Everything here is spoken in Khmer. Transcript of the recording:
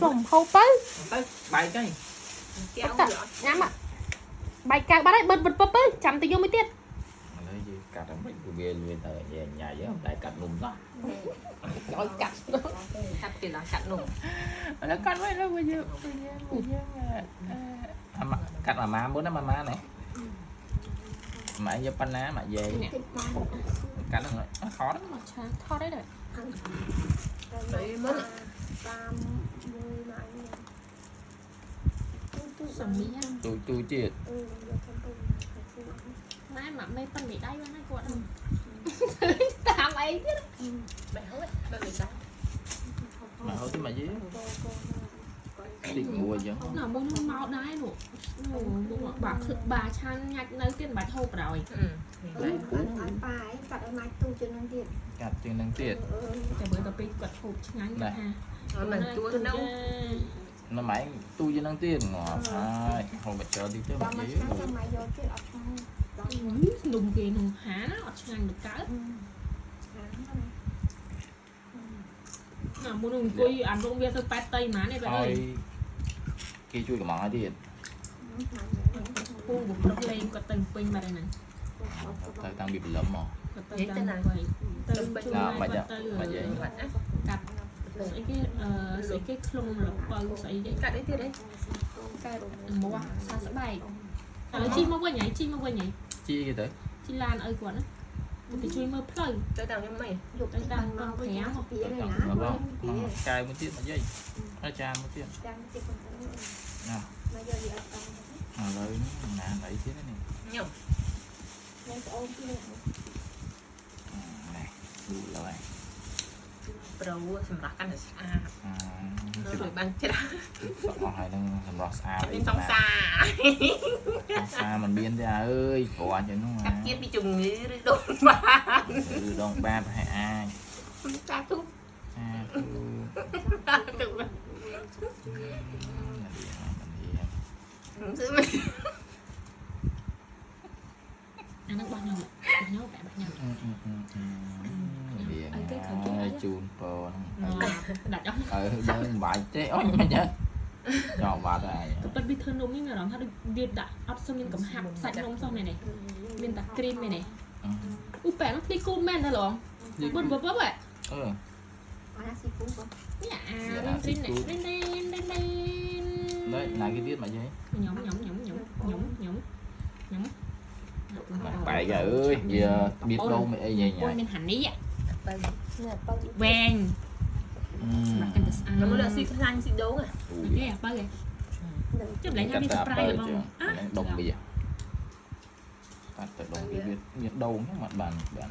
ចុំហូបទៅ ទៅបែកហើយ កែវវាអត់ ញ៉ាំបាយកៅបាត់ហើយបិទបិទពឹបទៅចាំទៅយកមួយទៀត ឥឡូវយើងកាត់ហ្នឹងមិនវាលឿនទៅញ៉ៃញ៉ៃតែកាត់នំសោះ ឲ្យកាត់ កាត់ទៀតដល់កាត់នំ ឥឡូវកាត់វិញឥឡូវយើងយើងអាម៉ាកាត់អាម៉ាមុនណាម៉ាម៉ាណែម៉ាយកប៉ុណ្ណាម៉ាយាយ តិចបាន កាត់ហ្នឹងខត់ មកឆាថតអីដែរ ទៅមុន តាមមួយម៉ាក់ សមី ទូទូទៀត អឺយកទៅទៅ ម៉ែម៉ាក់មេប៉ិនមីដៃបានហើយគាត់តាមអីទៀត បែហូតបែមិនដែរ ម៉ាហូតទីម៉ាយាយតិចមួយអញ្ចឹង ណាមុនមកដែរនោះនោះបាក់បាឆានញាច់នៅទៀតមិនបាច់ហូបប្រយ អឺអត់បាយកាត់ឲ្យម៉ាច់ទូជាងនឹងទៀត កាត់ជាងនឹងទៀត អឺ តែបើទៅពេលគាត់ហូបឆ្ងាញ់គាត់ថា អត់មិនទួនៅ នៅម៉ែទូជាងនឹងទៀតងាប់ហើយហូបបញ្ចូលតិចទៅ ដល់ ម៉ាយាយ មកឆ្ងាញ់ចាំម៉ាយកទៀតអត់ឆ្ងាញ់ដល់ នំគេនឹងហាណាអត់ឆ្ងាញ់មកកើត ឆ្ងាញ់ណា ណាមុនអង្គុយអានងវាទៅប៉ែតតៃម៉ានេះបែរ ហើ អើយយគេជួយកំងឲ្យទៀត ពូបុប្រុសលេងគាត់ទៅពេញបាត់ហើយហ្នឹង ទៅតាំងពីព្រលឹមមក គាត់ទៅតាមវិញទៅជួយគាត់ទៅ បាត់ណា កាត់ស្អីគេអឺស្អីគេឃ្លុំលពៅស្អីគេ កាត់អីទៀតអី កើតមាស់សាស្បែកឥឡូវជីមកវិញហីជីមកវិញហី ជីគេទៅ ជីឡានឲ្យគាត់ណាទៅជួយមើលផ្លូវ ទៅតាមខ្ញុំមិន យកទៅតាមមកវិញពី ទៅ នេះ តាម ណា បងកែមួយទៀតមកយាយហើយចានមួយទៀត ចាំទៀតបង ណា មកយកវាអត់តាម ឥឡូវណាអីទៀតនេះ ខ្ញុំ ខ្ញុំប្អូនពីនេះ នេះលូឡើយ ប្រូសម្រាប់កាន់តែស្អាតជួយបានច្រើន សក់អស់ហើយនឹងសម្រស់ស្អាត មានសង្សារ សង្សារមិនមានទេអើយព្រោះអញ្ចឹងនោះ កាត់ជាតិពីជំងឺឬដូនបាន ឬដងបាតប្រហែលអាច សាធុ សាធុ សាធុសឺមិន អាហ្នឹងបោះញ៉ាំបោះញ៉ាំបែបបោះញ៉ាំ វាជូនពរហ្នឹង ដាច់អស់ អើយើងមិនបាច់ទេអូយមិនចឹងចោលបាត់ហើយ ក៏ពិតវាធ្វើនំនេះមានអារម្មណ៍ថាដូចវាដាក់អត់សូវមានកំហាប់សាច់នំសោះមែនទេមានតែគ្រីមមែនទេអូប៉ែនោះភ្លីគូនមែនទេឡងប៊ុនបបប អឺ អាណាស៊ីគូបង នេះអារីនរីនរីនរីនរីនរីន នេះណាគេទៀតមកយាយ ញ៉ុំញ៉ុំញ៉ុំញ៉ុំញ៉ុំញ៉ុំញ៉ុំ បែកអើយវាបៀតដូងអីញ៉ៃញ៉ៃ អូយមានហានី ទៅ នេះបើ វែងសម្រាប់កាន់តែស្អាត ខ្ញុំលើស៊ីខ្លាញ់ស៊ីដូង គេអាបើគេចាំឡើងថាមាន surprise បង ដុំវាតាត់ទៅដុំវាមានដូងហ្នឹងមកបានបាន